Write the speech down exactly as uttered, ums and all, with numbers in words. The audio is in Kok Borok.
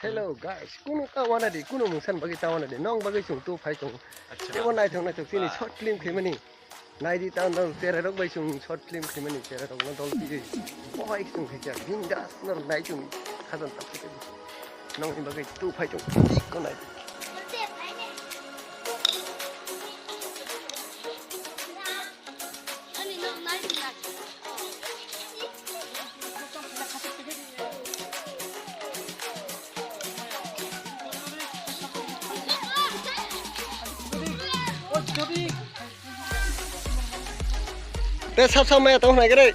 Hello guys, kunu ta wana di, kunu mungsan bagwi ta wana di, nong bagwi chwng tu phai chwng. Tebo naithok naithok chini short film khaimani. Naidi ta nong tere rok bai chwng short film khaimani, tere rok no dol twi. Boy chwng khaija, bindas no nai chwng khajan tak khaija. Nong ni bagwi tu phai chwng, tik ko nai. Te sap sap maya tong nai gre.